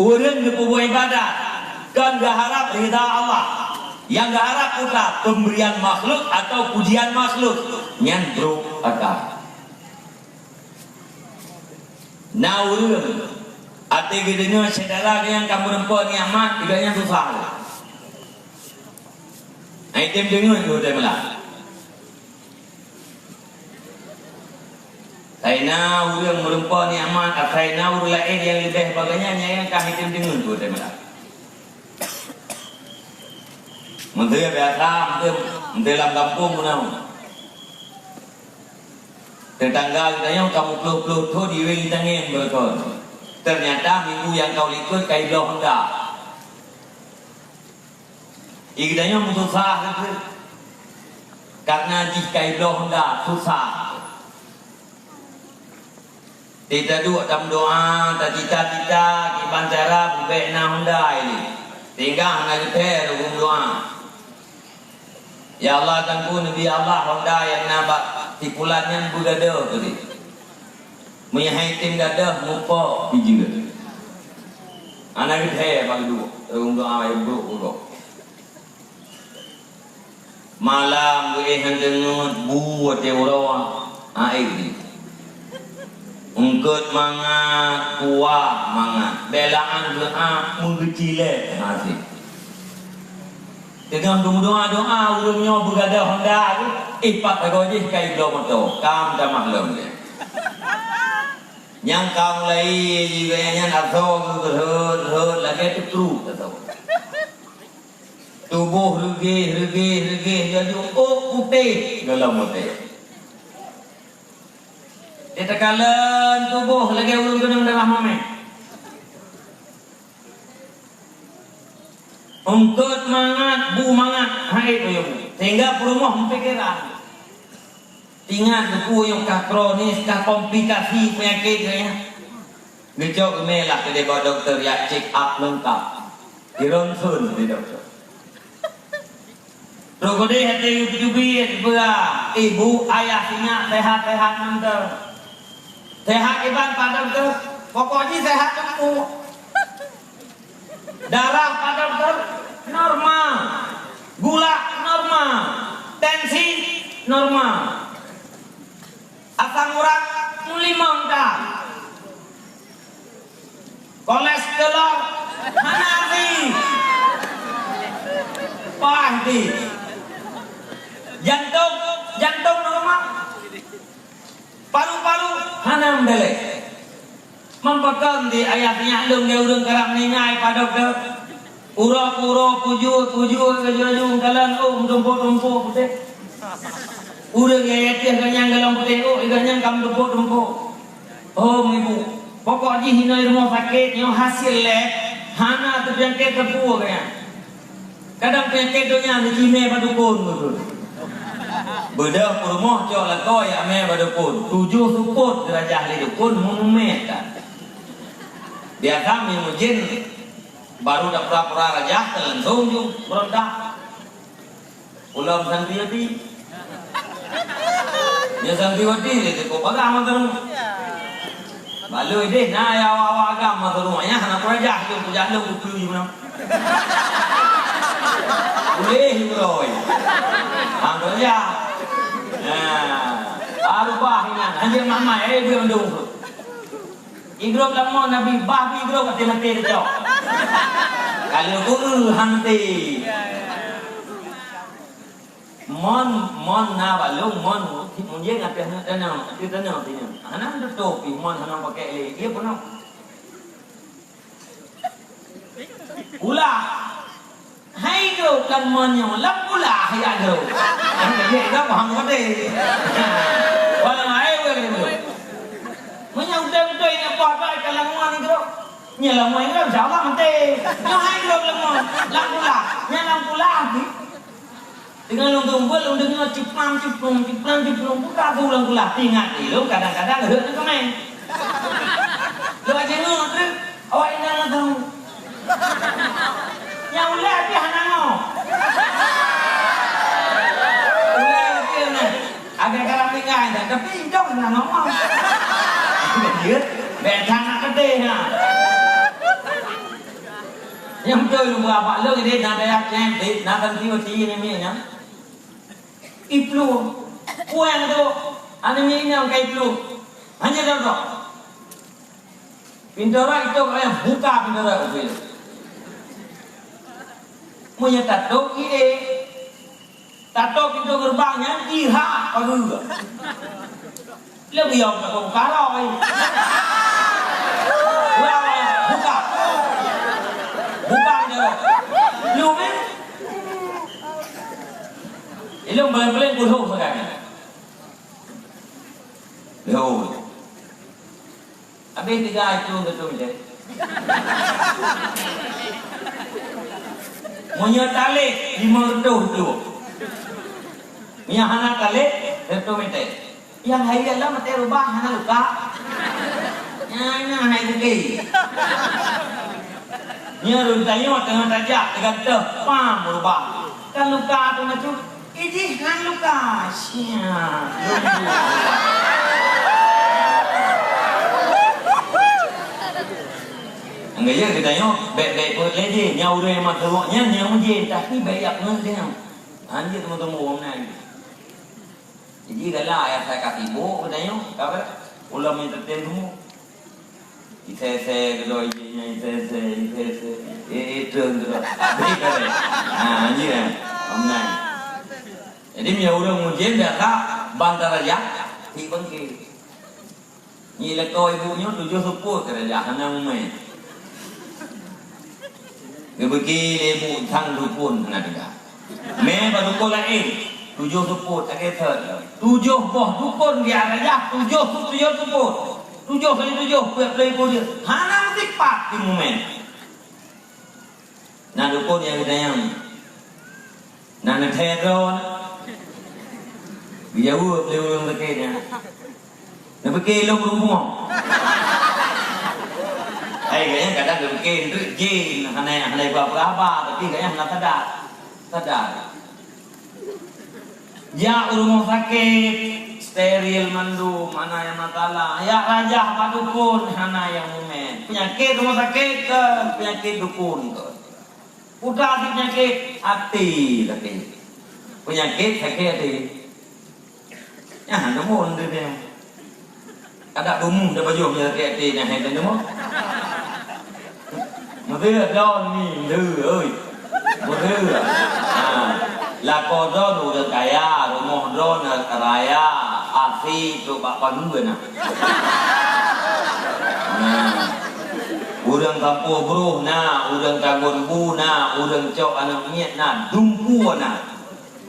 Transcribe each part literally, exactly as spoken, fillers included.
Ureuëng geupeubuet ibadat kon geuharab ridha Allah, nyang geuharab peue? Pemberian makhluk atau pujian makhluk, nyan brok ata. Na ureuëng até geudeungoe syedara nyang ka meureumpok nikmat, geuh nyan susah. Hai tem deungon tu teumeula. Asai na ureuëng meureumpok nikmat, asai na ureuëng laén nyang leubeh bagaih nyan, nyang ka hitem deungon tu teumeula. Meunteue biasa, meunteue, meunteue lam gampông meunan. Teutangga geutanyoe ka meuploh-ploh thon iweng tangeng beureugon. Teunyata minggu nyang ka likot ka ibloe honda. Geutanyoe meususah keu, karena jih ka ibloe honda susah. Teuduek tameudoa, tacita-cita kiban cara beubek na honda ilée. Tinggai hana geuthée lom doa. Ya Allah, Teungku, neubi Allah honda nyang na bak si pulan nyan beugadôh teuh. Meunyoe hai tem gadôh, mupok pi jeuet. Hana geuthée bak duek, lom doa nyang brok-brok. Malam geuéh han deungon bu watée uroe, aék di. Eungkot mangat, kuah mangat, belaan geuh meuguci lé hase. Teungoh geumeudoa-doa, ureuëng nyoe beugadôh honda, eh, pat sagoe jih ka ibloe moto, ka meutamah lom lé. Nyang ka mulai jih gaya nyan asoe geuh rhot-rhot lagée teukruk asoe. Tuboh reugeh, reugeh, reugeh, laju ôk putéh gohlom putéh. Di takalon tuboh lagée ureuëng keunong darah mamèh. Eungkot mangat, bu mangat, hai boyong. Sehingga peurumoh meupikéran. Ingat, geupeue nyang ka kronis, ka komplikasi peunyakét nyan. Geucok geumé lah keudeh bak dokto, jak check up leungkap. Di ronsen di dokto. Trok keudeh até yub-yubiet, beuah, ibu, ayah sinyak sehat-sehat mantong. Sehat iban padum tu, pokok jih sehat teumpu. Darah padum tu normal, gula normal, tensi normal, asam urat mulimong dah, kolesterol hana até, paih di, jantung, jantung normal. Paru-paru hana meudaléh. Meupakon di ayah sinyak lôn lé ureuëng karab meuninggai padum tu. Uroe-uroe pujue-pujue laju-laju meukalon ôk meutumpôk-tumpôk putéh. Ureuëng nyang yatéh gobnyan golom putéh ôk, gobnyan ka meutumpôk-tumpôk. Oh, ibu, pokok jih inoe rumoh sakét nyoe hasé lé hana teupeunyakét teupeu gobnyan. Kadang peunyakét donya neucimé bak dukon beutôi. Beudôh peurumoh cok lakoe jak mé bak dukon, tujoh seupôt geurajah lé dukon meumé that. Biasa meunyoe jén baru tapura-pura rajah, langsong ju meurontak. Ulôn santriwati. Nyoe santriwati lé teuka pagang masa nyoe. Baloi deh na ya awak-awak agam masa nyoe, nyan hana peurajah lôn, kujak lôn keu peue jih meunan. Uleh uroe. Hang peurajah. Nah, baru bah inan, hanjeuet mamai, eh, beuh mandum. Igrôp lam mon Nabi, bah beuh igrôp maté-maté teucok. Kalau guru hanté. Mon, mon na bak lôn, mon, mungkin ateueh tanyoe, ateueh tanyoe, tanyoe. Hana neutôp pih mon hana pakèk lé, ie peunoh. Ulah. Hai grôp lam mon nyoe, lam ulah ya grôp. Hai grôp, grôp paham maté. Walau hai grôp. Meunyoe beutôi-beutôi ingat poh ka lam mon grôp. Nyoe lam mon grôp, insya Allah maté. Nyoe hai grôp lam mon, lam ulah. Nyoe lam ulah. Teungoh lôn teumpôt, lôn deungoe ciplang-ciplong, ciplang-ciplong, peue ka su lôn kulah. Ingat ilôn kadang-kadang rhot ngon keuméng. Lôn aja ngon treuk, awak inong ngon tahu. Nyang ulèe pih hana ngon. Ulèe pih na. Agak garang tinggai dah, tapi idong hana ngon. Jeuet, bèk that na keudeh, ha. Nyang beutôi lôn peugah bak lôn, ideh na dayah ceng, deh, na santriwati nyan miet nyan. Iplueng. Pueng tu, aneuk miet nyan ka iplueng. Hana tôb-tôb. Pintoe rot itôb, eh, buka pintoe rot. Meunyoe tatôb, ie. Tatôb pintoe geureubang nyan, ie ha pageue. Lé buyong ka buka rot. Buka, buka. Buka pintoe rot. Lôn, eh. Ilôn paléng-paléng peuet lhôh sagai. Lhôh. Habéh tiga itu beutôi deh. Meunyoe talét, limong reutôh tu. Meunyoe hana talét, seratus meter. Nyang hai lam maté rubah hana luka. Nyang, nyang hai kuki. Nyoe reuntanyong teungoh tajak, teugantoh, pam rubah. Kan luka tu macam Ideh han luka, siap. Anggaya geutanyoe bèk-bèk peuet lé jih, nyang ureueng nyang meuteumé nyan nyang meujen, tapi bèk yak peuet lé nyan. Anjir teumé-teumé wong nyan. Jadi galak ayah saya ka sibuk geutanyoe, ka bèk. Ulôn entertain semua. Isé-isé keudroe jih nyan, isé-isé, isé-isé. Eh, eh, treun keudroe. Habéh keudroe. Ha, nyan. Omnan. Jadi, meunyoe ureueng meujen biasa, ban darajat, tiep beungke. Nyi lakoe ibu nyoe tujoh seupôt darajat, hana mumè. Geubeuki lé ibu sang dukon hana teuga. Mè bak dukon laén, tujoh seupôt, lagèe thon. Tujoh boh dukon di Arajah, tujoh, tujoh seupôt. Tujoh kali tujoh, peuet ploh ribu dia. Hana meusipat di momen. Na dukon nyang geutanyong. Na neuthèe droe. Geujaweueb lé ureueng sakét nyan. Neupike lôn rumoh. Hai, gobnyan kadang neupike neutreuk jén, hana, hana iba peuraba, tapi gobnyan hana sadar. Sadar. Jak u rumoh sakét, steril mandum, hana nyang masalah. Jak rajah bak dukon, hana nyang mumen. Peunyakét rumoh sakét kon, peunyakét dukon kon. Peue peunyakét até, sakét. Peunyakét sakét até. Nyan deungon deh. Adak beumu dah bajoh meunyoe sakét até nyan hai deungon. Meuteue droe ni, meuteue, oi. Meuteue. Ha. Lakoe droe ureueng kaya, rumoh droe na raya, asi trok bak panggung na. Nah. Ureueng kampung broh na, ureueng kagon bu na, ureueng cok aneuk miet na, dumpeue na.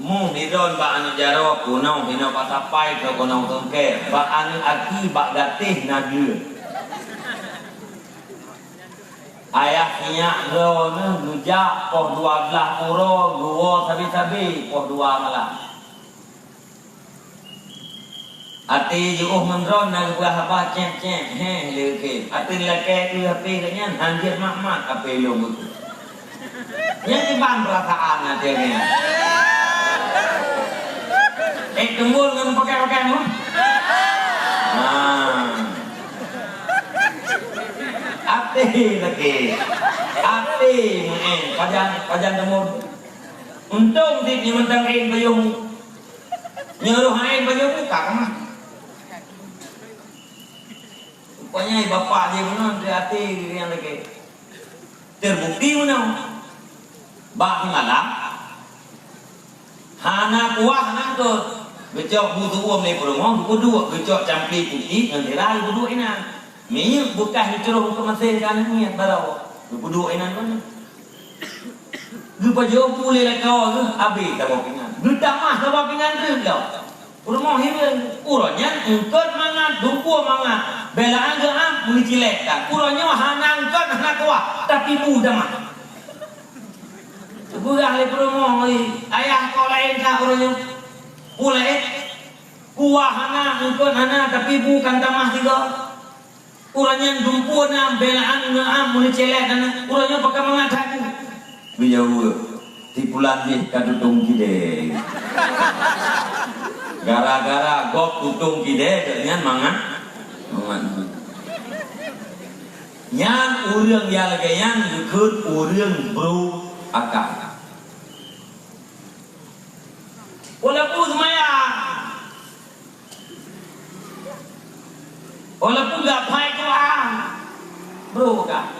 Muh hidon bak aneuk jaroe, keunoe hinoe bak sapai, trok keunoe teungke, bak aneuk aki, bak gatéh na deuh. Ayah sinyak droeneuh geujak poh dua blaih uroe, geuwoe sabe-sabe poh dua malam. Até jiôh meudroe na geupeugah haba cém-cém, héh, lé ukém. Até lakée eu hapé geuh nyan, han jeuet mat-mat hapé lôn geuh. Nyan kiban peurasaan até geuh nyan. Eh, teumbul ngon pakai-pakai mu? Nah. Até lakée. Até meu'en. Pajan, pajan teumbul. Untông cit nyoe mantong én bayoh mu. Nyoe roh hai bajée buka keumah. Rupanya bapak jih meunan di até nyang lagée. Terbukti meunan. Bak semalam, hana kuah nangkot. Geucok bu seuuem lé peurumoh, geupeuduek. Geucok campli putéh ngon sira, geupeuduek inan. Minyeuk beukah jicurôh keu meusén ka aneuk miet baroe. Geupeuduek inan keunoe. Geupajoh pu lé lakoe geuh, abéh saboh pingan. Geutamah saboh pingan treuk lom. Peurumoh hireuen, uroe nyan eungkot mangat, dumpeue mangat. Beulaan geuh am, meucilek that. Uroe nyoe hana eungkot, hana kuah, tapi bu tamah. Geupeugah lé peurumoh, "Oi, ayah kok laén that uroe nyoe? Pu laén? Kuah hana, eungkot hana, tapi bu kan tamah sigoe." Uroe nyan dumpeue na, beulaan na, meucilek na, uroe nyoe pakon mangat that bu. Geujaweueb, "Si pulan jih ka tutong kidée." Gara-gara gob tutong kidée, gobnyan mangat, mangat bu. Nyan Ureuëng nyang lagée nyan geukheun ureuëng brôk atra. Walaupun seumayang, walaupun geuhafai Quran, brôk atra.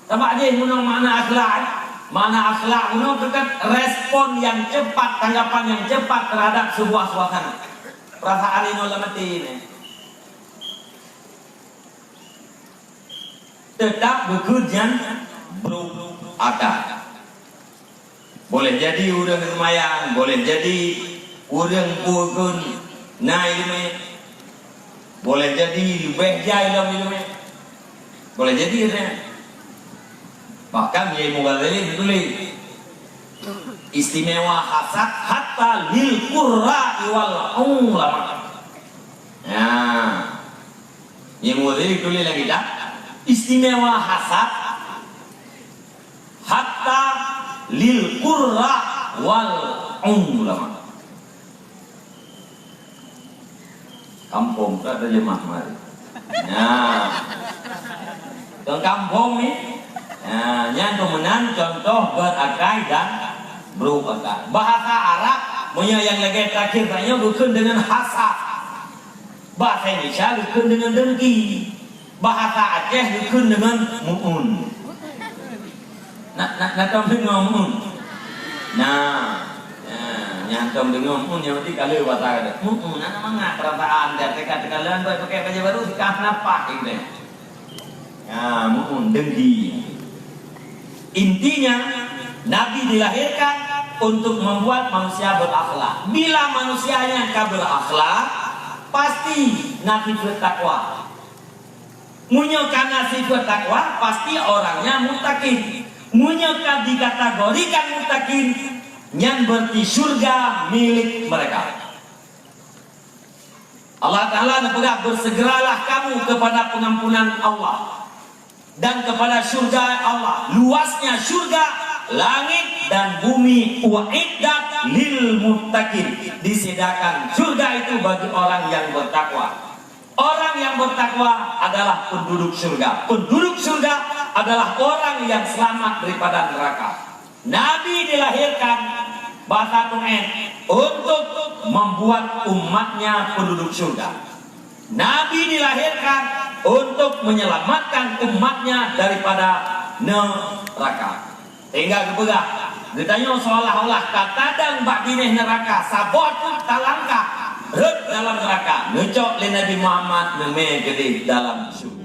Sabab jih meunoe makna akhlak, makna akhlak meunoe keukat respon nyang cepat, tanggapan nyang cepat terhadap sebuah suasana. Perasaan inoe lam até nyoe. Teutap geukheun nyan brôk atra. Boleh jadi ureuëng seumayang, boleh jadi ureuëng peue kheun na iéleumé, boleh jadi leubeh jai lom iéleumé, boleh jadi nyan. Bahkan Imam Ghazali tuléh, istimewa hasad hatta lil qurra wal ulama. Nah, Imam Ghazali tuléh lagi dah, istimewa hasad hatta lil qurra wal ulama. Kampung, tak terjemah mari. Nah, tong kampung ni, nah, nyan tu meunan contoh beurakai dan brôk atra. Bahasa Arab, meunyoe nyang lagée terakhir tanyoe geukheun dengan hasad. Bahasa Indonesia geukheun dengan dengki. Bahasa Aceh geukheun dengan muun. Na, na, na tom deungoe muun? Na, na, nyang tom deungoe muun nyang berarti ka lheueh basa ka. Muun, na, na mangat perasaan dan teuka-teuka leuan baik pakai baju baru, sikah napah gitu. Ya, muun, dengki. Intinya, Nabi dilahirkan untuk membuat manusia berakhlak. Bila manusianya ka berakhlak, pasti na sifat takwa. Meunyoe ka na sifat takwa, pasti orangnya muttaqin. Meunyoe ka dikategorikan muttaqin, nyan berarti syurga milik mereka. Allah Ta'ala neupeugah, "Bersegeralah kamu kepada pengampunan Allah dan kepada syurga Allah." Luasnya syurga, langit dan bumi, uiddat lil muttaqin. Disediakan syurga itu bagi orang yang bertakwa. Orang yang bertakwa adalah penduduk syurga. Penduduk syurga adalah orang yang selamat daripada neraka. Nabi dilahirkan, bahasa Tuhan, untuk membuat umatnya penduduk syurga. Nabi dilahirkan untuk menyelamatkan umatnya daripada neraka. Sehingga geupeugah, geutanyoe seolah-olah ka tadong bak binéh neuraka, saboh teuk talangkah rhot dalam neuraka, neucok lé Nabi Muhammad neumé keudeh dalam syeuruga.